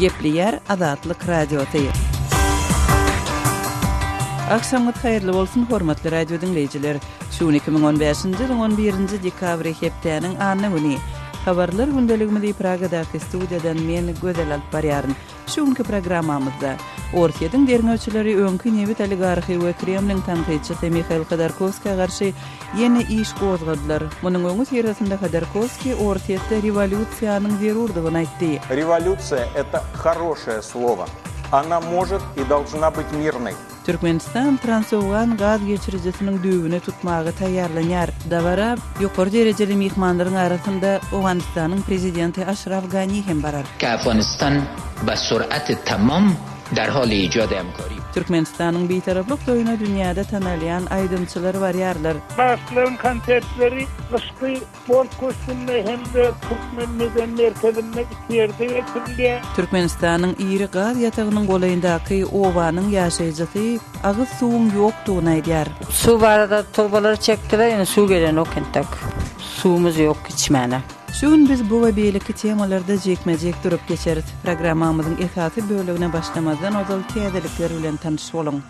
Gepleýär Azatlyk Radiosy. Agşamyňyz haýyrly bolsun, hormatly radio diňleýjiler! Şu gün 2015-nji ýylyň 11-nji dekabry, hepdäniň anna güni. Habarlar gündeligimizi Pragadaky studiýadan men, Gözel alyp barýaryn. Şu günki programmamyzda, Orsýetiň derňewçileri öňki nebit oligarhy we Kremliň tankytçysy Mihail Hodorkowskä garşy ýene iş gozgadylar. Munuň öňüsyrasynda Hodorkowskiý Orsýetde rewolýusiýanyň zerurdygyny aýtdy. Rewolýusiýa, это хорошее слово. Она может и должна быть мирной. Türkmenistan Transowgan gaz geçirijisiniň düýbüni tutmaga taýýarlanýar. Dabara ýokary derejeli myhmanlaryň arasynda Owganystanyň Prezidenti Aşraf Gani hem barar. Ke Afganistan be surat tamam der hal ijad hemkari. Türkmenistanyň Bitaraplyk toýuna dünýäde tanalýan aýdymçylar barýarlar. Bagşylaryň konsertleri gyşky Sport köşgünde hem-de Türkmen medeni merkezinde iki ýerde geçirilýär. Türkmenistanyň iri gaz ýatagynyň golaýyndaky obanyň ýaşaýjysy agyz suwuň ýokdugyny aýdýar. Suw barada turbalary çekdiler, indi suw gelenok entek. Suwumyz ýok içmäne. Şu gün biz bu we beýleki temalarda jikme-jik durup geçeris. Programmamyzyň esasy bölegine başlamazdan ozal täzelikler bilen tanyş boluň.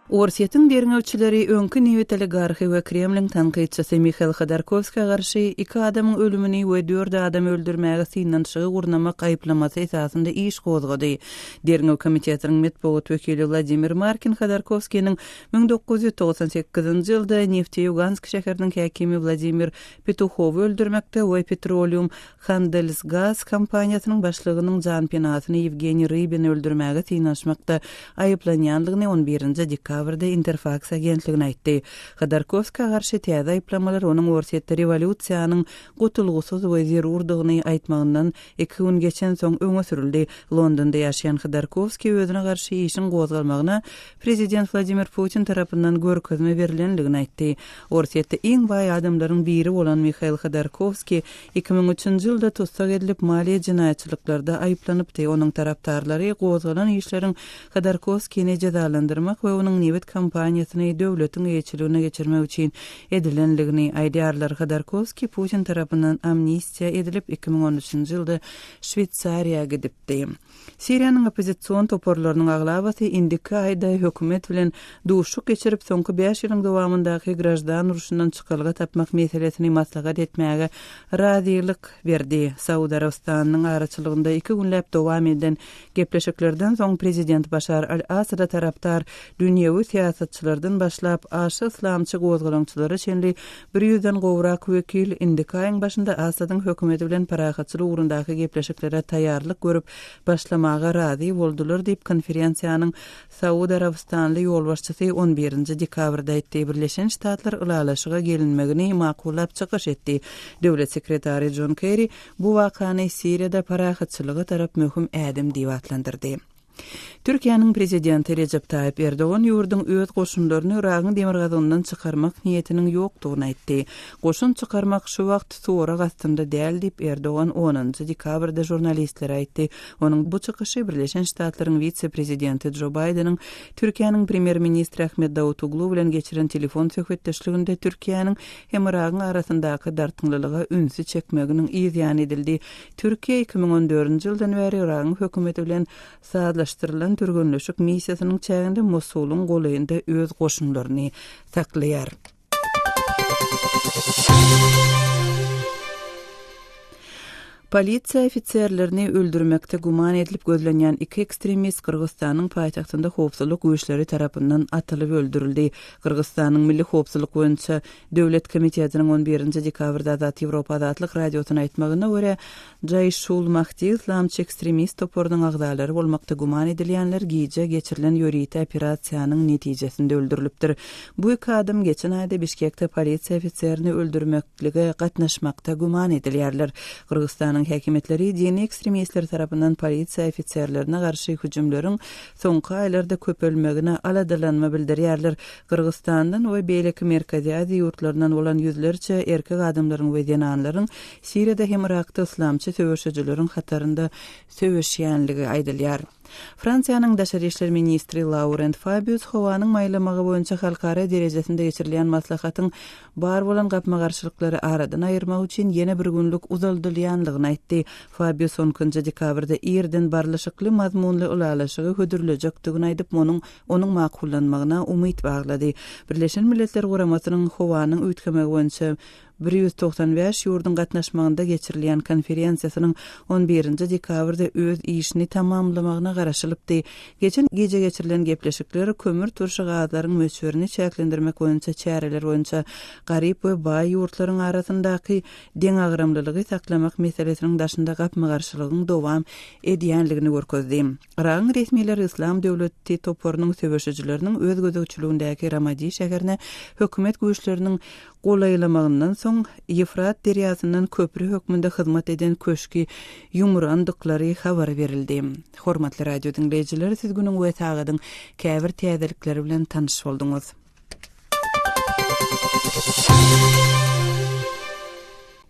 Orsýetiň derňewçileri öňki nebit oligarhy we Kremliň tankytçysy Mihail Hodorkowskä garşy iki adamyň ölümini we dört adamy öldürmäge synanyşygy gurnamak aýyplamasy esasynda iş gozgady. Derňew komitetiniň metbugat wekili Wladimir Markin Hodorkowskiniň 1998-nji ýylda Nefteýugansk şäheriniň häkimi Wladimir Petuhowy öldürmekde we Petroleum Handelsgaz kompaniýasynyň başlygynyň janpenasyny Ýewgeniý Rybini öldürmäge synanyşmakda aýyplanýandygyny on birinji dekabrda Interfaks agentligine aýtdy. Hodorkowskä garşy täze aýyplamalar onuň Orsýetde rewolýusiýanyň gutulgysyz we zerurdygyny aýtmagyndan iki gün geçensoň öňe sürüldi. Londonda ýaşaýan Hodorkowskiý özüne garşy işiň gozgalmagyna prezident Wladimir Putin tarapyndan görkezme berlendigini aýtdy. Orsýetde iň baý adamlaryň biri bolan Mihail Hodorkowskiý 2003-nji ýylda tussag edilip, maliýe jenaýatçylyklarda aýyplanypdy. Onuň tarapdarlary gozgalan işleriň Hodorkowskini jezalandyrmak we onuň nebit kompaniýasyny döwletiň eýeçiligine geçirmek üçin edilendigini aýdýarlar. Hodorkowskiý Putin tarapyndan amnistiýa edilip, 2013-nji ýylda Şweýsariýa gidipdi. Siriýanyň oppozision toparlarynyň aglabasy indiki aýda hökümet bilen duşuşyk geçirip, soňky bäş ýylyň dowamyndaky graždan urşundan çykalga tapmak meselesini maslahat etmäge razylyk berdi. Saud Arabystanynyň araçylygynda iki günläp dowam eden gepleşiklerden soň prezident Başar al-Assada tarapdar dünýewi syýasatçylardan başlap, aşa yslamçy gozgalaňçylara çenli Bir ýüzden gowrak wekil indiki aýyň başynda Assadyň hökümeti bilen parahatçylyk ugrundaky gepleşiklere taýýarlyk görüp başlamaga razy boldular diýip, konferensiýanyň Saud Arabystanly ýolbaşçysy on birinji dekabrda aýtdy. Birleşen Ştatlar ylalaşyga gelinmegini makullap çykyş etdi. Döwlet sekretary Jon Kerri bu wakany Siriýada parahatçylyga tarap möhüm ädim diýip atlandyrdy. Türkiýäniň Prezidenti Rejep Taýyp Erdogan ýurduň öz goşunlaryny Yragyň demirgazygyndan çykarmak niýetiniň ýokdugyny aýtdy. Goşun çykarmak şu wagt sorag astynda däl diýip, Erdogan onunjy dekabrda žurnalistlere aýtdy. Onuň bu çykyşy Birleşen Ştatlaryň wise-prezidenti Jo Baýdeniň Türkiýäniň Premýer-ministri Ahmet Dawutoglu bilen geçiren telefon söhbetdeşliginde Türkiýäniň hem Yragyň arasyndaky dartgynlylyga ünsi çekmeginiň yz ýany edildi. Türkiýe 2014-nji ýyldan bäri Yragyň hökümeti bilen sazlaşdyrylan türgenleşik missiýasynyň çäginde Mosulyň golaýynda öz goşunlaryny saklaýar. Polisiýa ofiserlerini öldürmekde güman edilip gözlenýän iki ekstremist Gyrgyzystanyň paýtagtynda howpsuzlyk güýçleri tarapyndan atylyp öldürildi. Gyrgyzystanyň Milli howpsuzlyk boýunça Döwlet komitetiniň on birinji dekabrda Azat Ýewropa Azatlyk Radiosyna aýtmagyna görä, Jaýşul Mahdi yslamçy ekstremist toparynyň agzalary bolmakda güman edilýänler gije geçirilen ýörite operasiýanyň netijesinde öldürilipdir. Bu iki adam geçen aýda Bişkekde polisiýa ofiserini öldürmeklige gatnaşmakda güman edilýärler. Gyrgyzystanyň häkimiýetleri dini ekstremistler tarapyndan polisiýa ofiserlerine garşy hüjümleriň soňky aýlarda köpelmegine aladalanma bildirýärler. Gyrgyzystandan we beýleki Merkezi Aziýa ýurtlaryndan bolan ýüzlerçe erkek adamlaryň we zenanlaryň Siriýada hem Yrakda yslamçy söweşijileriň hatarynda söweşýänligi aýdylýar. Fransiýanyň daşary işler ministri Laurent Fabius howanyň maýlamagy boýunça halkara derejesinde geçirilýän maslahatyň bar bolan gapma-garşylyklary aradan aýyrmak üçin ýene bir günlük uzaldylýanlygyny aýtdy. Fabius on ikinji dekabrda irden barlyşykly mazmunly ylalaşygy hödürlejekdigini aýdyp, munuň onuň makullanmagyna umyt baglady. Birleşen Milletler Guramasynyň howanyň üýtgemegi boýunça 195 ýurduň gatnaşmagynda geçirilýän konferensiýasynyň on birinji dekabrda öz işini tamamlamagyna garaşylypdy. Geçen gije geçirilen gepleşikler kömür turşy gazlaryň möçberini çäklendirmek boýunça çäreler boýunça garyp we baý ýurtlaryň arasyndaky deňagramlylygy saklamak meselesiniň daşynda gapma-garşylygyň dowam edýänligini görkezdi. Yragyň resmileri Yslam döwleti toparynyň söweşijileriniň öz gözegçiligindäki Ramadi şäherine hökümet güýçleriniň golaýlamagyndan soň, Ýewfrat derýasyndan köpri hökmünde hyzmat eden köşgi ýumrandyklary habar berildi. Hormatly radio diňleýjiler, siz günüň we sagadyň käbir täzelikleri bilen tanyş bolduňyz.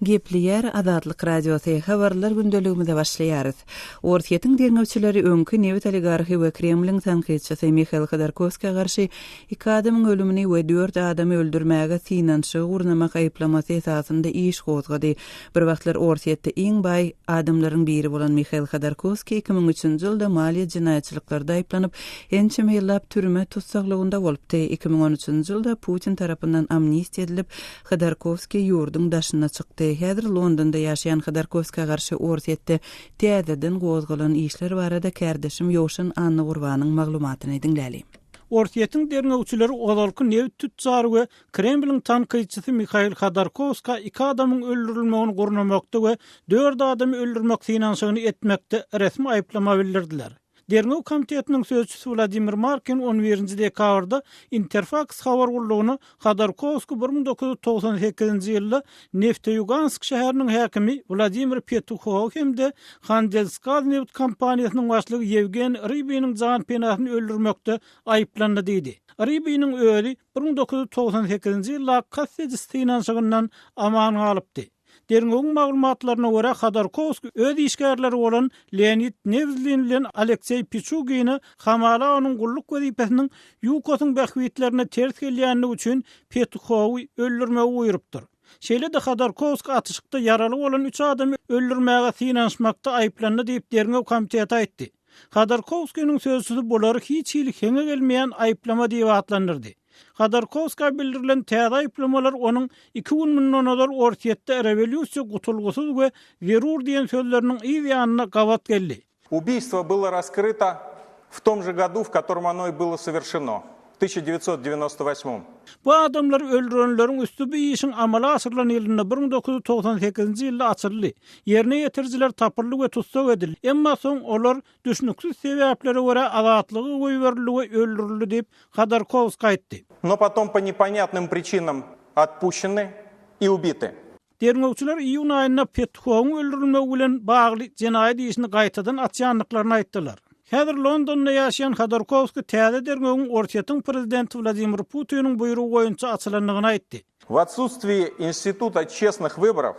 Gepleýär Azatlyk Radiosy, Habarlar gündeligimize başlaýarys. Orsýetiň derňewçileri öňki nebit oligarhy we Kremliň tankytçysy Mihail Hodorkowskä garşy iki adamyň ölümini we dört adamy öldürmäge synanyşygy gurnamak aýyplamasy esasynda iş gozgady. Bir wagtlar Orsýetde iň baý adamlaryň biri bolan Mihail Hodorkowskiý 2003-nji ýylda maliýe jenaýatçylyklarda aýyplanyp, ençeme ýyllap türme tussaglygynda bolupdy. 2013-nji ýylda Putin tarapyndan amnistiýa edilip, Hodorkowskiý ýurduň daşyna çykdy. Häzir Londonda ýaşaýan Hodorkowskä garşy Orsýetde täzeden gozgalan işler barada kärdeşim Ýowşan Annagurbanyň maglumatyny diňläli. Orsýetiň derňewçileri ozalky nebit tütjary we Kremliň tankytçysy Mihail Hodorkowskä iki adamyň öldürilmegini gurnamakda we dört adamy öldürmek synanyşygyny etmekde resmi aýyplama bildirdiler. Derňew komitetiniň sözçüsi Wladimir Markin on birinji dekabrda Interfaks habar gullugyna Hodorkowskiý 1998-nji ýylda Nefteýugansk şäheriniň häkimi Wladimir Petuhowy hem-de Handelsgaz nebit kompaniýasynyň başlygy Ýewgeniý Rybiniň janpenasyny öldürmekde aýyplandy diýdi. Rybiniň özi 1998-nji ýyldaky kast ediş synanyşygyndan aman galypdy. Derňewiň maglumatlaryna görä, Hodorkowskiý öz işgärleri bolan Leonid Newzlin bilen Alekseý Piçugini hamala onuň gulluk wezipesiniň ÝUKOS-yň bähbitlerine ters gelýändigi üçin Petuhowy öldürmegi buýrupdyr. Şeýle-de Hodorkowskiý atyşykda ýaraly bolan üç adamy öldürmäge synanyşmakda aýyplandy diýip, derňew komiteti aýtdy. Hodorkowskiniň sözçüsi bulary hiç hili heňe gelmeýän aýyplama diýip atlandyrdy. Hodorkowskä bildirilen täze aýyplamalar onuň iki gün mundan ozal Orsýetde rewolýusiýa gutulgysyz we zerur diýen sözleriniň yz ýanyna gabat geldi. Ubiýstwo bylo raskryto w tom že godu, w kotorom ono i bylo sowerşeno, w 1998. Bu adamlary öldürenleriň üsti bu işiň amala aşyrylan ýylynda, 1998-nji ýylda açyldy. Ýerine ýetirijiler tapyldy we tussag edildi. Emma soň olar düşnüksiz sebäplere görä azatlyga goýberildi we öldürildi diýip, Hodorkowskiý aýtdy. No potom po neponýatnym pričinam otpuşçeny i ubity. Derňewçiler iýun aýynda Petuhowyň öldürilmegi bilen bagly jenaýat işini gaýtadan açýandyklaryny aýtdylar. Häzir Londonda ýaşaýan Hodorkowskiý täze derňewiň Orsýetiň prezidenti Wladimir Putiniň buýrugy boýunça açylandygyny aýtdy. W otsutstwii instituta çestnyh wyborow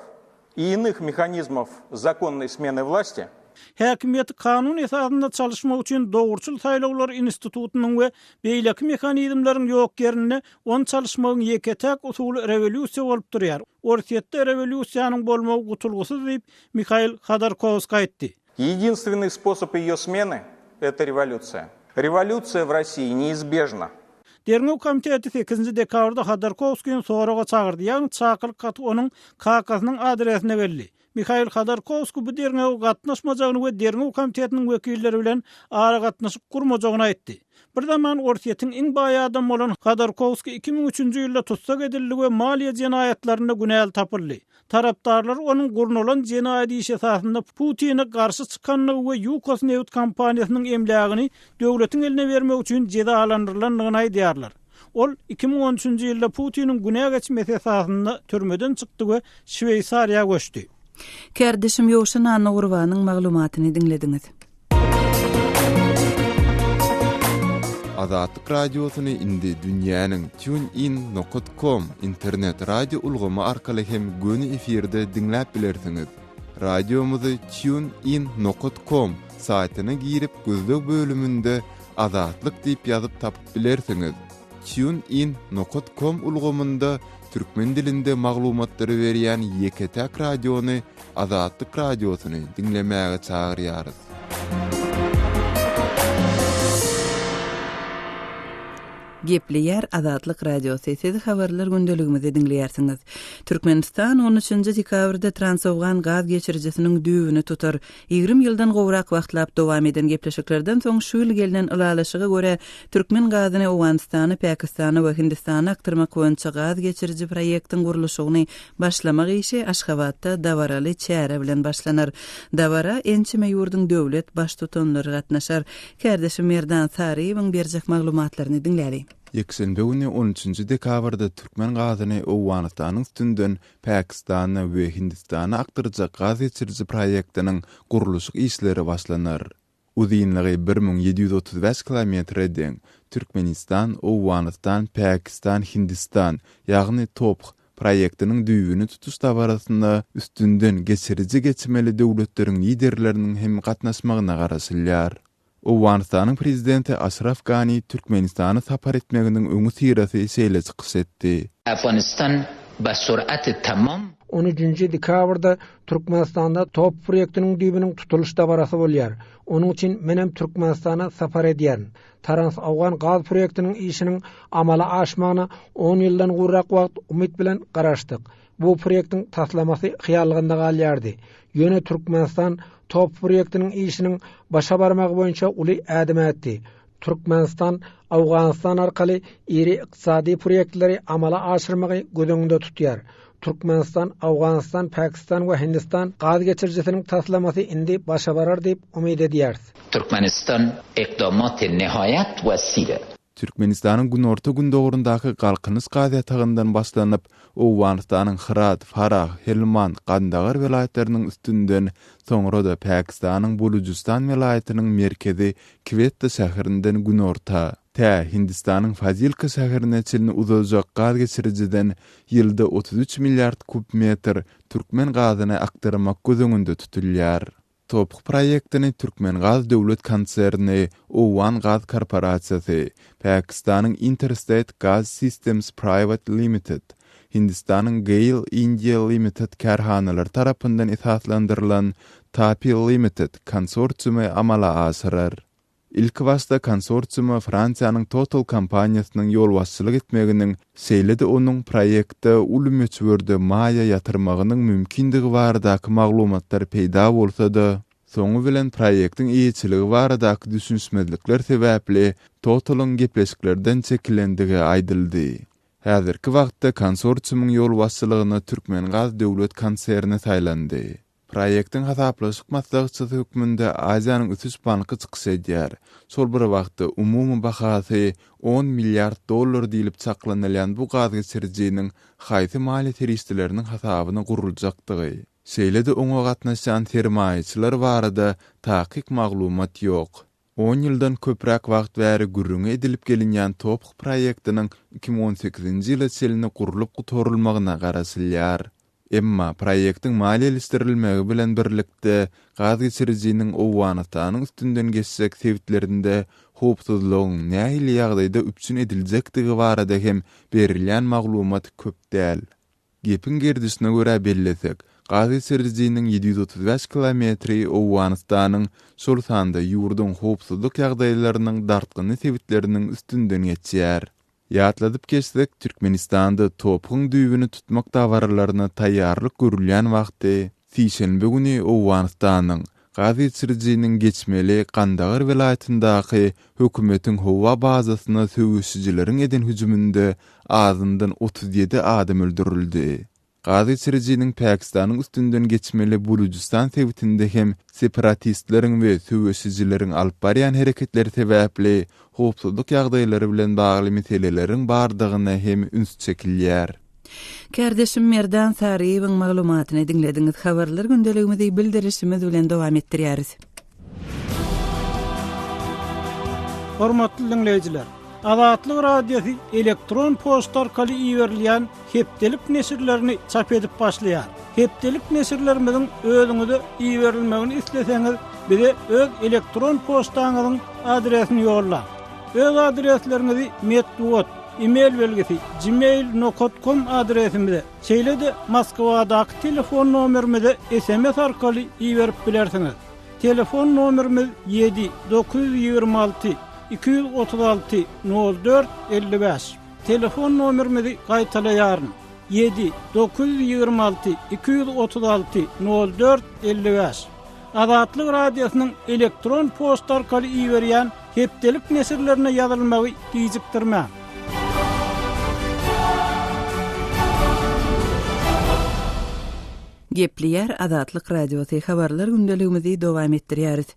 i inych mehanizmow zakonnoý smeny wlasti, Häkimiýeti kanun esasynda çalyşmak üçin dogruçyl saýlawlar institutynyň we beýleki mehanizmleriň ýok ýerinde ony çalyşmagyň ýeke-täk usuly rewolýusiýa bolup durýar. Orsýetde rewolýusiýanyň bolmagy gutulgysyz diýip, Mihail Hodorkowskiý aýtdy. Единственный способ ее смены, это революция. Революция в России неизбежна. Derňew komiteti sekizinji dekabrda Hodorkowskini soraga çagyrdy, ýagny çakylyk haty onuň kakasynyň adresine geldi. Mihail Hodorkowskiý bu derňewe gatnaşmajagyny we derňew komitetiniň wekilleri bilen aragatnaşyk gurmajagyny aýtdy. Bir zaman Orsýetiň iň baý adamy bolan Hodorkowskiý 2003-nji ýylda tussag edildi we maliýe jenaýatlarynda günäli tapyldy. Tarapdarlary onuň gurnalan jenaýat işi esasynda Putine garşy çykandygy we Ýukos nebit kompaniýasynyň emlägini döwletiň eline bermek üçin jezalandyrylandygyny aýdýarlar. Ol 2013-nji ýylda Putiniň günä geçmesi esasynda türmeden çykdy we Şweýsariýa göçdi. Kärdeşim Ýowşan Annagurbanyň maglumatyny diňlediňiz. Azatlyk Radiosyny indi dünýäniň TuneIn nokat com internet radio ulgamy arkaly hem göni efirde diňläp bilersiňiz. Radiomyzy TuneIn nokat com. Saýtyna girip gözleg bölüminde Azatlyk diýip ýazyp tapyp bilersiňiz. Tune in nokat kom ulgamynda türkmen dilinde maglumatlary berýän ýeke-täk radiony Azatlyk Radiosyny diňlemäge çagyrýarys. Gepleýär Azatlyk Radiosy, siz habarlar gündeligimizi diňleýärsiňiz. Türkmenistan on üçünji dekabrda Transowgan gaz geçirijisiniň düýbüni tutar. 20 ýyldan gowrak wagtlap dowam eden gepleşiklerden soň şu ýyl gelnen ylalaşyga görä, türkmen gazyny Owganystana, Pakistana we Hindistana akdyrmak boýunça gaz geçiriji proýektiň gurluşygyny başlamak işi Aşgabatda dabaraly çäre bilen başlanar. Dabara ençeme ýurduň döwlet Baştutanlary gatnaşar. Kärdeşim Merdan Saryýewiň berjek maglumatlaryny diňläli. Ýekşenbe güni on üçünji dekabrda türkmen gazyny Owganystanyň üstünden Pakistana we Hindistana akdyrjak gaz geçiriji proýektiniň gurluşyk işleri başlanar. Uzynlygy 1735 kilometre deň Türkmenistan, Owganystan, Pakistan, Hindistan, ýagny TOPH proýektiniň düýbüni tutuş dabarasyna üstünden geçiriji geçmeli döwletleriň liderleriniň hem gatnaşmagyna garaşylýar. Owganystanyň Prezidenti Aşraf Gani Türkmenistana sapar etmeginiň öňüsyrasy şeýle çykyş etdi. Afganistan be surat tamam. On üçünji dekabrda Türkmenistanda top proýektiniň düýbüniň tutulyş dabarasy bolýar. Onuň üçin menem Türkmenistana sapar edýärin. Trans-Owgan gaz proýektiniň işiniň amala aşmagyna on ýyldan gowrak wagt umyt bilen garaşdyk. Bu proýektiň taslamasy hyýallygynda galýardy. Ýöne Türkmenistan top proýektiniň işiniň başa barmagy boýunça uly ädim ätdi. Türkmenistan Owganystan arkaly iri ykdysady proýektleri amala aşyrmagy göz öňünde tutýar. Türkmenistan, Owganystan, Pakistan we Hindistan gaz geçirijisiniň taslamasy indi başa barar diýip umyt edýäris. Türkmenistan ekdamat nihaýat we sire. Türkmenistanyň günorta-gündogaryndaky Galkynyş gaz ýatagyndan başlanyp, Owganystanyň Hyrat, Farah, Helmand, Gandagar welaýatlarynyň üstünden, soňra-da Pakistanyň Bulujystan welaýatynyň merkezi Kwetta şäherinden günorta, tä Hindistanyň Fazilka şäherine çenli uzaljak gaz geçirijiden ýylda 33 milliard kub metr türkmen gazyny akdyrmak göz öňünde tutulýar. TOPH proýektini Türkmengaz döwlet konserni, Owgan gaz korporasiýasy, Pakistanyň Interstate Gas Systems Private Limited, Hindistanyň GAIL India Limited kärhanalary tarapyndan esaslandyrylan TAPI Limited konsorsiumy amala aşyrar. Ilkibaşda konsorsiuma Fransiýanyň Total kompaniýasynyň ýolbaşçylyk etmeginiň, şeýle-de onuň proýektde uly möçberde maýa ýatyrmagynyň mümkindigi baradaky maglumatlar peýda bolsa-da, soňy bilen proýektiň eýeçiligi baradaky düşünişmezlikler sebäpli Total-yň gepleşiklerden çekilendigi aýdyldy. Häzirki wagtda konsorsiumyň ýolbaşçylygyna Türkmengaz döwlet konserni saýlandy. Proýektiň hasaplaşyk maslahatçysy hökmünde Aziýanyň ösüş banky çykyş edýär. Şol bir wagtda, umumy bahasy on milliard dollar diýlip çaklanylýan bu gazgeçirijiniň haýsy maliýe serişdeleriniň hasabyna guruljakdygy, şeýle-de oňa gatnaşýan sermaýaçylar barada takyk maglumat ýok. On ýyldan köpräk wagt bäri gürrüňi edilip gelinýän TOPH proýektiniň 2018-nji ýyla çenli gurlup gutarylmagyna garaşylýar. Emma proýektiň maliýeleşdirilmegi bilen birlikde, gaz geçirijiniň Owganystanyň üstünden geçjek sebitlerinde howpsuzlygyň nähili ýagdaýda üpjün ediljekdigi barada hem berilýän maglumat köp däl. Gepiň gerdişine görä bellesek, gaz geçirijiniň 735 kilometri Owganystanyň, şol sanda ýurduň howpsuzlyk ýagdaýlarynyň dartgynly sebitleriniň üstünden geçýär. Ýatladyp geçsek, Türkmenistanda TOPH-yň düýbüni tutmak dabaralaryna taýýarlyk görülýän wagty, sişenbe güni Owganystanyň gaz geçirijiniň geçmeli Gandagar welaýatyndaky hökümetiň howa bazasyna söweşijileriň eden hüjüminde azyndan 37 adam öldürildi. Gaz geçirijiniň Pakistanyň üstünden geçmeli Bulujystan sebitinde hem separatistleriň we söweşijileriň alyp barýan hereketleri sebäpli howpsuzlyk ýagdaýlary bilen bagly meseleleriň bardygyna hem üns çekilýär. Kärdeşim Merdan Saryýewiň maglumatyny diňlediňiz. Habarlar gündeligimizi bildirişimiz bilen dowam etdirýäris. Hormatly diňleýjiler! Azatlyk Radiosy elektron poçta arkaly iberilýän hepdelik neşirlerini çap edip başlaýar. Hepdelik neşirlerimiziň özüňize iberilmegini isleseňiz, bize öz elektron poçtaňyzyň adresini ýollaň. Öz adresleriňizi metbugat, e-mail belgisi, gmail nokat kom adresimize, şeýle-de Moskwadaky telefon nomerimize sms arkaly iberip bilersiňiz. Telefon nomerimiz ýedi, 926 236 04 55. Telefon nomerimizi gaýtalaýaryn. Ýedi, 926 236 04 55. Azatlyk Radiosynyň elektron poçta arkaly iberýän hepdelik neşirlerine ýazylmagy gijikdirmäň. Gepleýär Azatlyk Radiosy, Habarlar gündeligimizi dowam etdirýäris.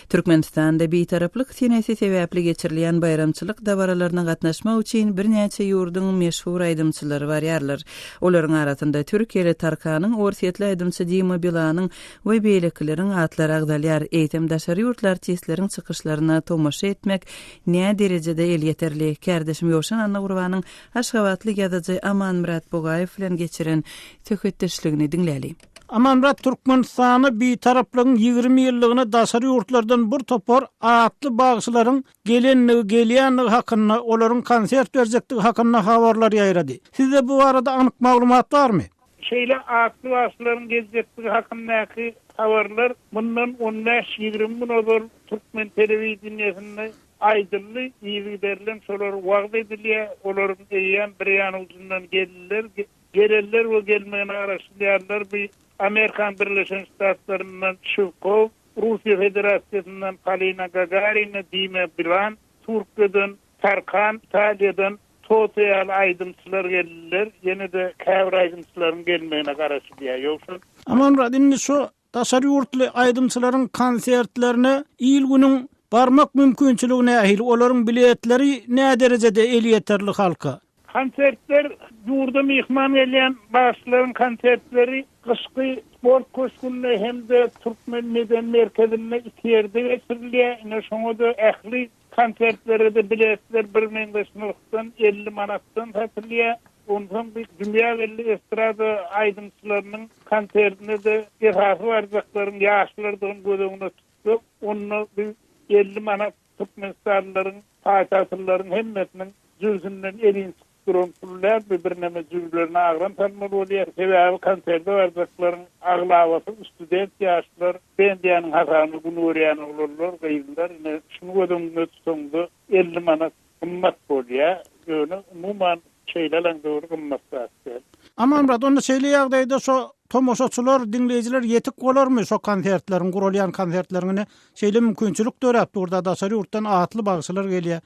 Türkmenistanda Bitaraplyk senesi sebäpli geçirilýän baýramçylyk dabaralaryna gatnaşmak üçin birnäçe ýurduň meşhur aýdymçylary barýarlar. Olaryň arasynda türkiýeli Tarkanyň, orsýetli aýdymçy Dima Bilanyň we beýlekileriň atlary agzalýar. Eýsem, daşary ýurtly artistleriň çykyşlaryna tomaşa etmek näderejede elýeterli? Kärdeşim Ýowşan Annagurbanyň aşgabatly ýazyjy Amanmyrat Bugaýew bilen geçiren söhbetdeşligini diňläli. Amanmyrat Türkmenistana Bitaraplygyň 20 ýyllygyna daşary ýurtlardan bir topar atly bagşylaryň gelendigi, gelýändigi hakynda, olaryň konsert berjekdigi hakynda habarlar ýaýrady. Sizde bu barada anyk maglumat barmy? Şeýle atly bagşylaryň geljekdigi hakyndaky habarlar mundan on bäş-ýigrimi gün ozal türkmen telewideniýesinde aýdyldy, yzygiderlem şolar wagyz edilýär, olaryň eýýäm bir ýan ujundan geldiler, gelenler we gelmegine garaşylýanlar bu Amerikan Birleşen Ştatlaryndan Şiwkow, Russiýa Federasiýasyndan Polina Gagarina, Dima Bilan, Türkiýeden Tarkan, Italiýadan Toto ýaly aýdymçylar geldiler, ýene-de käbir aýdymçylaryň gelmegine garaşylýar. Ýogsa. Amanmyrat, indi şu daşary ýurtly aýdymçylaryň konsertlerine il-günüň barmak mümkinçiligi nähili, olaryň biletleri näderejede elýeterli halka? Konsertler, ýurda myhman gelýän bagşylaryň konsertleri gyşky sport köşgünde hem-de Türkmen medeni merkezinde iki ýerde geçirilýär. Ine, şoňa-da ähli Konsertlere-de biletler birmeňzeş nyrhdan, 50 manatdan satylýar. Onsoň bu dünýä belli estrada aýdymçylarynyň konsertine-de esasy barjaklaryň ýaşlardygyny göz öňünde tutsak, onda bu 50 manat türkmenistanlylaryň, paýtagtlylaryň hemmesiniň jübüsinden elin çykyp Duran pul däl bu birneme jübülerine agram salmaly bolýar. Sebäbi konserte barjaklaryň aglabasy student ýaşlar, pensiýanyň hasabyna gün görýän oglanlar, gyzlar. Ine şuny göz öňünde tutaňda 50 manat gymmat bolýar. Ýöne umuman şeýle alaňda bir gymmat zat däl. Amanmyrat, onda şeýle ýagdaýda şo tomaşaçylar, diňleýjiler ýetik bolarmy şo konsertleriň, guralýan konsertleriň ine şeýle mümkinçilik döräp dur-da daşary ýurtdan atly bagşylar gelýär.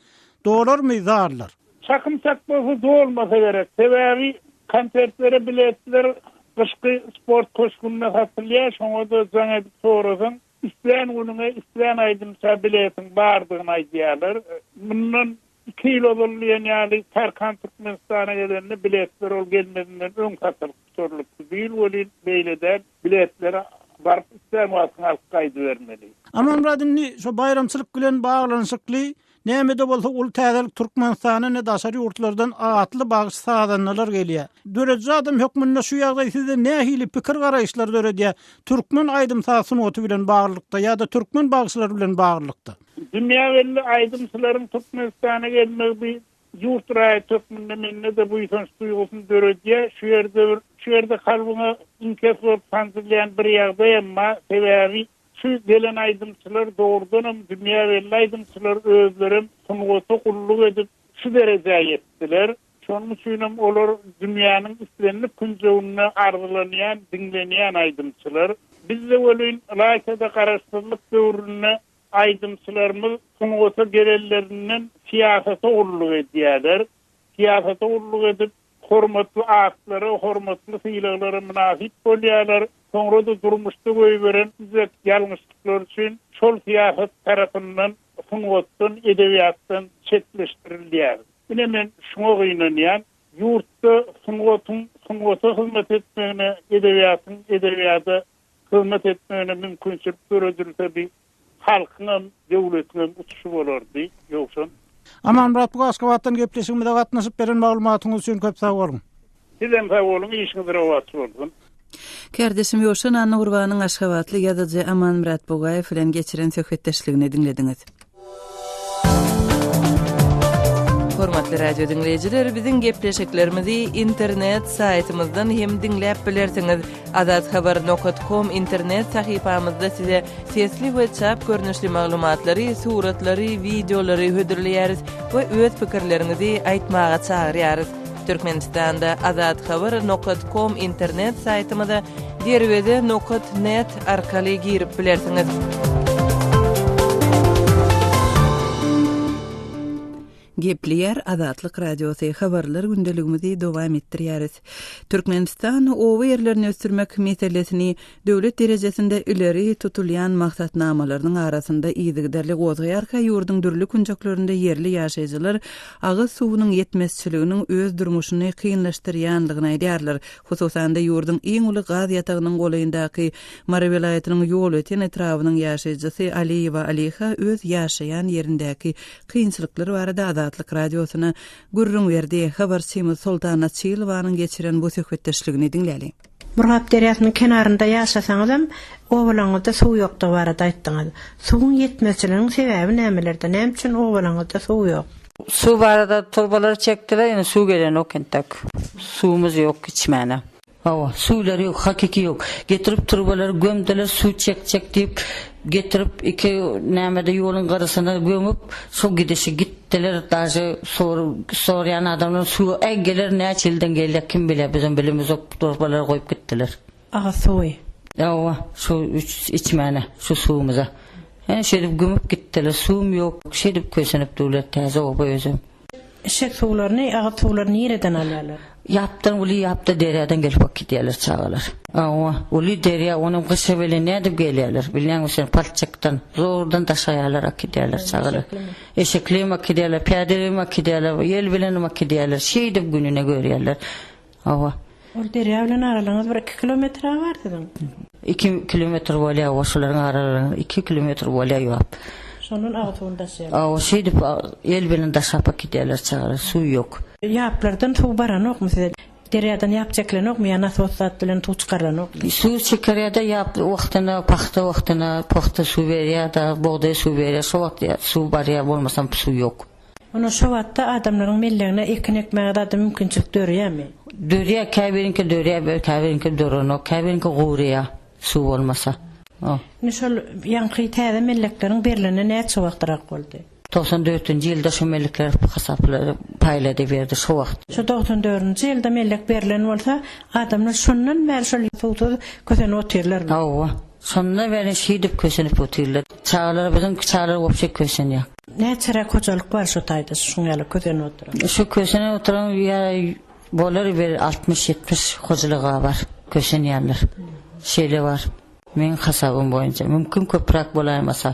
Dolarmy zallar? Çakym çak bolsa dolmasa gerek. Sebäbi konsertlere biletler gyşky sport köşgünde satylýar. Şoňa-da jaň edip sorasaň, islän günüňe, islän aýdymça biletiň bardygyny aýdýarlar. Mundan iki ýyl ozal diýen ýaly Tarkan Türkmenistana gelende biletler ol gelmezinden öň satylyp gutarylypdy. Bu ýyl welin beýle däl. Biletleri baryp islän wagtyň alyp gaýdybermeli. Amanmyrat indi şo baýramçylyk bilen baglanyşykly Näme-de bolsa uly täzelik Türkmenistana ne daşary ýurtlardan atly bagşy-sazandalar gelýär. Dörediji adam hökmünde şu ýagdaý sizde nähili pikir-garaýyşlar döredýär türkmen aýdym-saz sungaty bilen baglylykda ýa-da türkmen bagşylary bilen baglylykda? Dünýä belli aýdymçylaryň Türkmenistana gelmegi bir ýurt raýaty hökmünde mende-de buýsanç duýgusyny döredýär. Şu ýerde bir şu ýerde kalbyňa iňkes bolup sanjylýan bir ýagdaýam bar. Sebäbi Şu gelen aýdymçylar dogrudanam dünýä belli aýdymçylar özlerem sungata gulluk edip şu derejä ýetdiler. Şonuň üçinem olar dünýäniň islendik künjeginde arzylanýan, diňlenýän aýdymçylar. Bizde welin ylaýta-da garaşsyzlyk döwründe aýdymçylarymyz sungata gelenlerinden syýasata gulluk edýärler. Syýasata gulluk edip hormatly atlara, hormatly sylaglara mynasyp bolýarlar. Soňra-da durmuşda goýberen düzet ýalňyşlyklary üçin şol syýasat tarapyndan sungatdan, edebiýatdan çetleşdirilýär. Ine men şuňa gynanýan. Ýurtda sungatyň sungata hyzmat etmegine, edebiýatyň edebiýada hyzmat etmegine mümkinçilik döredilse bi halkyňam, döwletiňem utuşy bolardy, Ýowşan. Amanmyrat bu Aşgabatdan gepleşigimize gatnaşyp beren maglumatyňyz üçin köp sag boluň. Sizem sag boluň, işiňiz rowaç bolsun. Kärdeşim Ýowşan Annagurbanyň aşgabatly ýazyjy Amanmyrat Bugaýew bilen geçiren söhbetdeşligini diňlediňiz. Hormatly radio diňleýjiler, biziň gepleşiklerimizi internet saýtymyzdan hem diňläp bilersiňiz. Azathabar nokat kom internet sahypamyzda size sesli we çap görnüşli maglumatlary, suratlary, wideolary hödürleýäris we öz pikirleriňizi aýtmaga çagyrýarys. Türkmenistanda Azathabar nokat kom internet saýtymyza Derweze nokat net arkaly girip bilersiňiz. Gepleýär Azatlyk Radiosy, habarlar gündeligimizi dowam etdirýäris. Türkmenistan oba ýerlerini ösdürmek meselesini döwlet derejesinde ileri tutulýan maksatnamalarynyň arasynda yzygiderli gozgaýarka ýurduň dürli künjeklerinde ýerli ýaşaýjylar agyz suwunyň ýetmezçiliginiň öz durmuşyny kynlaşdyrýanlygyny aýdýarlar. Hususan-da, ýurduň iň uly gaz ýatagynyň golaýyndaky Mary welaýatynyň Ýolöten etrabynyň ýaşaýjysy Aliýewa Aliha öz ýaşaýan ýerindäki kynçylyklar barada Azatlyk Radiosyna gürrüň berdi. Habarçymyz Soltan Açylowanyň geçiren bu söhbetdeşligini diňläliň. Murgap derýasynyň kenarynda ýaşasaňyzam, obalaryňyzda suw ýokdugy barada aýtdyňyz. Suwuň ýetmezçiliginiň sebäbi nämelerde? Näme üçin obalaryňyzda suw ýok? Suw barada turbalary çekdiler, indi suw gelenok entek. Suwumyz ýok içmäne. Hawa, suwlary ýok, hakyky ýok. Getirip turbalary gömdüler, suw çekjek diýip, getirip iki nämede ýoluň gyrasyna gömüp, şo gidişi gitdiler, daže sorýan adamlar suw äý geler näçe ýyldan gelýär kim bilýär, bizem bilemizok, turbalary goýup gitdiler. Agyz suwy. Hawa, şu içmäne, şu suwumyza. Ene şeýdip gömüp gitdiler, suwum ýok, şeýdip kösenip durlar täze oba özem. Içjek suwlaryny, agyz suwlaryny nireden alýarlar? Ýapdan, uly ýapda derýadan gelip äkidýärler çagalar. Hawa, uly derýa, onam gyşa welin nädip gelýärler, bilýäňmi sen, palçykdan, zordan daşaýarlar, äkidýärler çagalar. Eşeklem äkidýärler, pyýadalem äkidýärler, ýel bilenem äkidýärler, şeýdip gününe görýärler. Hawa. Ol derýa bilen aralygyňyz bir iki kilometr-ä bar siziň. Iki kilometr bolýar, hawa, şolaryň aralygy iki kilometr bolýar ýap. Şondan agyz suwuny daşaýarlar. Hawa, şeýdip el bilen daşap äkidýärler çagalar, suw ýok. Ýaplardan suw baranokmy size? Derýadan ýap çekilenokmy ýa nasos zat bilen suw çykarylanokmy? Suw çekirýär-de ýap wagtyna, pagta wagtyna, pagta suw berýär-de, bugdaý suw berýär, şo wagt suw barýar, bolmasam suw ýok. Onda şo wagtda adamlaryň mellegine ekin ekmäge zada mümkinçilik dörýärmi? Dörýär, käbiriňki dörýär, käbiriňki dörenok, käbiriňki guraýar suw bolmasa. Indi şol ýaňky täze mellekleriň berlenine näçe wagtrak boldy? 94 dördünji ýylda şo mellekler hasaplary paýlady berdi şo wagt. Şo 94 nji ýylda mellek berlen bolsa, adamlar şondan bäri şol suwsuz kösenip otyrlarmy? Hawa. Şonda bäri şeýdip kösenip otyrlar. Çagalar biziň çagalar wobşe kösenýär. Näçeräk hojalyk bar şo taýda şuň ýaly kösenip oturan? Şu kösenip oturan ýa bolar bir 60-70 hojalyga bar kösenýänler. Şeýle bar. Meň hasabym boýunça. Mümkin köpräk bolaýmasa.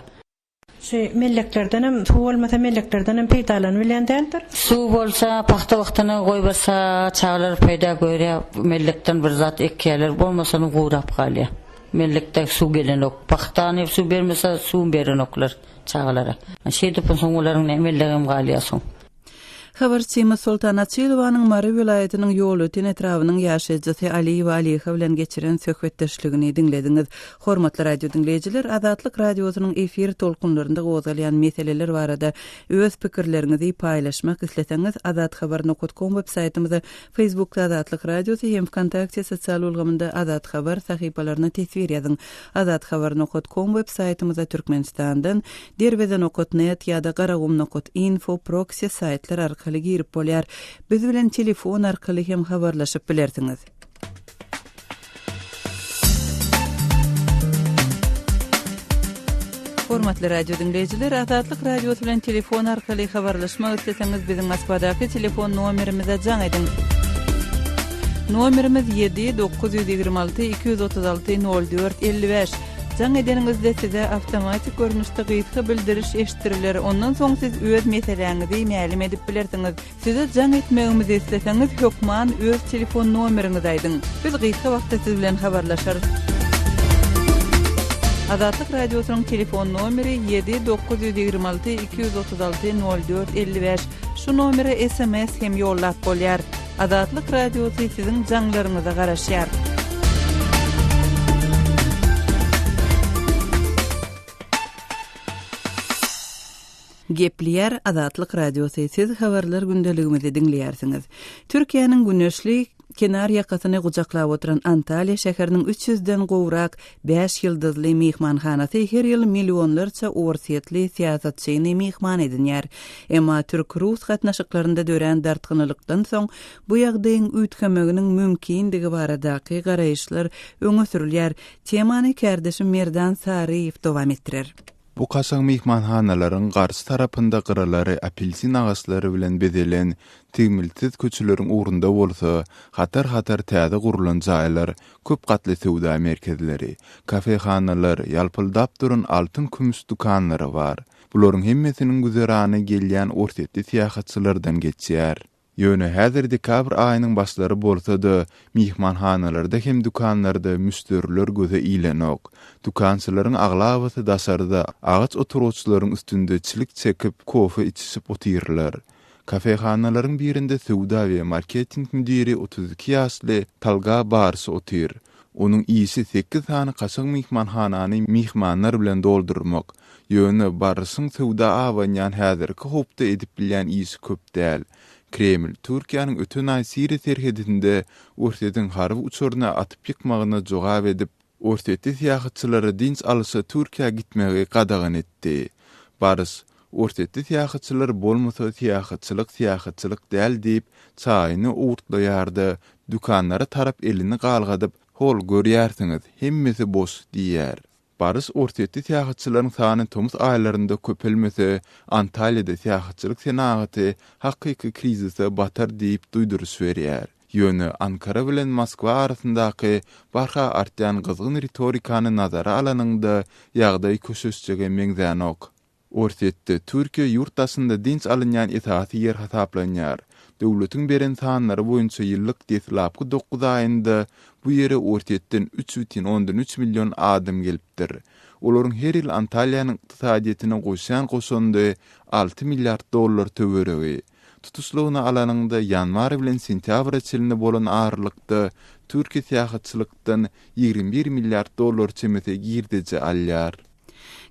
Şu melleklerdenem suw bolmasa melleklerdenem peýdalanybilýän däldir. Suw bolsa pagta wagtyna goýberse çagalar peýda görýär mellekden bir zat ekýärler bolmasany gurap galýar. Mellekde suw gelenok. Pagtany suw bermese suwum berenoklar çagalara. Şeýdip onsoň olaryň ne mellegem galýar soň. Habarçymyz Soltan Açylowanyň Mary welaýatynyň Ýolöten etrabynyň ýaşaýjysy Aliýewa Aliha bilen geçiren söhbetdeşligini diňlediňiz. Hormatly radio diňleýjiler, Azatlyk Radiosynyň efir tolkunlarynda gozgalýan meseleler barada öz pikirleriňizi paýlaşmak isleseňiz, azathabar nokat kom web saýtymyza, Facebookda Azatlyk Radiosy hem Wkontakte sosial ulgamynda Azat Habar sahypalaryna teswir ýazyň. Azathabar nokat kom web saýtymyza Türkmenistandan Derweze nokat net ýa-da Garagum nokat info proksi saýtlar arkaly girip bolýar. Biz bilen telefon arkaly hem habarlaşyp bilersiňiz. Hormatly radio diňleýjiler, Azatlyk Radiosy bilen telefon arkaly habarlaşmak isleseňiz, biziň Moskwadaky telefon nomerimize jaň ediň. Nomerimiz 7 926 236 04 55. Jaň edeniňizde size awtomatik görnüşde gysga bildiriş eşitdiriler, ondan soň siz öz meseläňizi mälim edip bilersiňiz. Size jaň etmegimizi isleseňiz, hökman öz telefon nomeriňizi aýdyň. Biz gysga wagtda siz bilen habarlaşarys. Azatlyk Radiosynyň telefon nomeri 7 926 236 04 55. Şu nomere sms hem ýollap bolýar. Azatlyk Radiosy siziň jaňlaryňyza garaşýar. Gepleýär Azatlyk Radiosy, siz habarlar gündeligimizi diňleýärsiňiz. Türkiýäniň güneşli kenar ýakasyny gujaklap oturan Antalýa şäheriniň üç ýüzden gowrak bäş ýyldyzly myhmanhanasy her ýyl millionlarça orsýetli syýasatçyny myhman edinýär. Emma türk-rus gatnaşyklarynda dörän dartgynlylykdan soň bu ýagdaýyň üýtgemeginiň mümkindigi baradaky garaýyşlar öňe sürülýär. Temany kärdeşim Merdan Saryýew dowam etdirer. Bu kaşaň myhmanhanalaryň garşy tarapynda gyralary apelsin agaçlary bilen bezelen tegmiltsiz köçeleriň ugrunda bolsa hatar-hatar täze gurlan jaýlar, köp gatly söwda merkezleri, kafehanalar, ýalpyldap duran altyn-kümüş dükanlary bar. Bularyň hemmesiniň güzerany gelýän orsýetli syýahatçylardan geçýär. Ýöne häzir dekabr aýynyň başlary bolsa-da, myhmanhanalarda hem dükanlarda müşderiler göze ilenok. Dükançylaryň aglabasy daşarda, agaç oturgyçlaryň üstünde çilik çekip, kofe içişip otyrlar. Kafehanalaryň birinde söwda we marketing müdiri 32 ýaşly Talga Barys otyr. Onuň işi sekiz sany kaşaň myhmanhanany myhmanlar bilen doldurmak. Ýöne Baryşyň söwda abanýan häzirki howpda edip bilýän işi köp däl. Kreml Türkiýäniň öten aý Siriýa serhedinde Orsýetiň harby uçaryny atyp ýykmagyna jogap edip, orsýetli syýahatçylara dynç alyşa Türkiýä gitmegi gadagan etdi. Baryş, Orsýetli syýahatçylar bolmasa syýahatçylyk syýahatçylyk däl diýip, çaýyny owurtlaýar-da, dükanlara tarap elini galgadyp, Hol, görýärsiňiz, hemmesi boş diýýär. Baryş Orsýetli syýahatçylaryň sany tomus aýlarynda köpelmese, Antalýada syýahatçylyk senagaty hakyky krizise batar diýip duýduryş berýär. Ýöne Ankara bilen Moskwa arasyndaky barha artýan gyzgyn ritorikany nazara alanyňda, ýagdaý köşeşjege meňzänok. Orsýetde Türkiýe ýurt daşynda dynç alynýan esasy ýer hasaplanýar. Döwletiň beren sanlary boýunça ýyllyk deslapky dokuz aýynda bu ýere Orsýetden 3,3 million adam gelipdir. Olaryň her ýyl Antalýanyň ykdysadyýetine goşýan goşandy 6 milliard dollar töweregi. Tutuşlygyna alanyňda ýanwar bilen sentýabra çenli bolan aralykda Türkiýe syýahatçylykdan 21 milliard dollar çemesi girdeji alýar.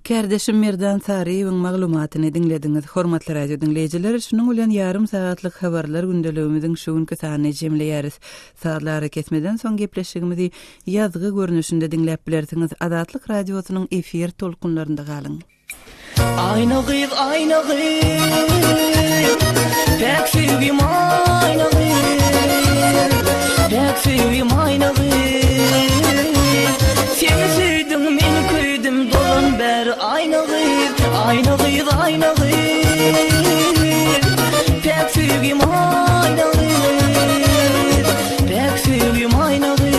Kärdeşim Merdan Saryýewiň maglumatyny diňlediňiz. Hormatly radio diňleýjiler, şunuň bilen ýarym sagatlyk habarlar gündeligimiziň şu günki sanyny jemleýäris. Sazly arakesmeden soň gepleşigimizi ýazgy görnüşinde diňläp bilersiňiz. Azatlyk Radiosynyň efir tolkunlarynda galyň. Aýna gyz, aýna gyz, Päk söýgim aýna gyz, Päk söýgim aýna gyz. Seni söýdüm, men köýdüm, dolan bäri aýna gyz, Aýna gyz, aýna gyz, Päk söýgim aýna gyz, Päk söýgim aýna gyz,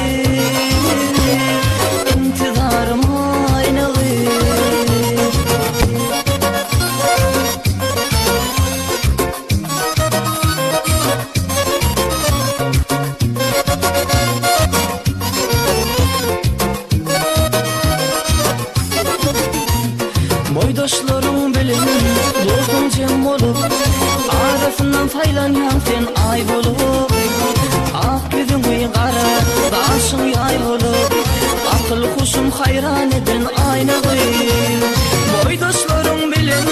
Intizarym aýna gyz. Boýdaşlaryň bilen dostuň jem bolup, Arasyndan saýlanýaň sen aý bolup. Ak ýüzüňi gara gaşyň ýaý bolup, Akyl-huşum haýran eden aýna gyz. Boýdaşlaryň bilen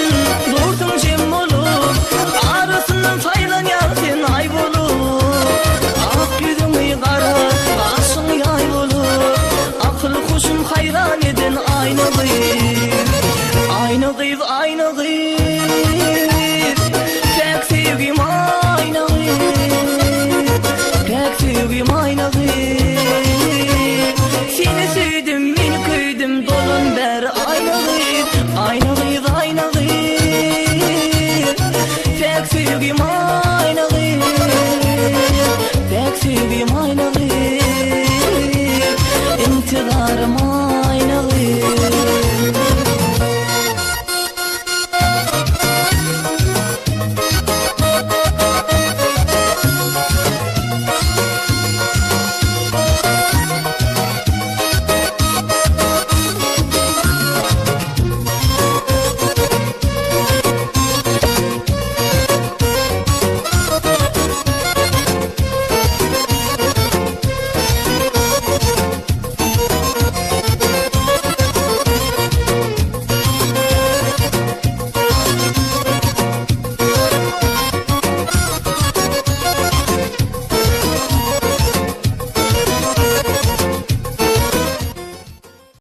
dursuň jem bolup, Arasyndan saýlanýaň sen aý bolup. Ak ýüzüňi gara gaşyň ýaý bolup, Akyl-huşum haýran eden aýna gyz. Aýna gyz, aýna gyz, Päk söýgim aýna gyz, Päk söýgim aýna gyz. Seni söýdüm, men köýdüm, dolan bäri aýna gyz, Aýna gyz, aýna gyz, Päk söýgim aýna gyz, Päk söýgim aýna gyz, Intizarym.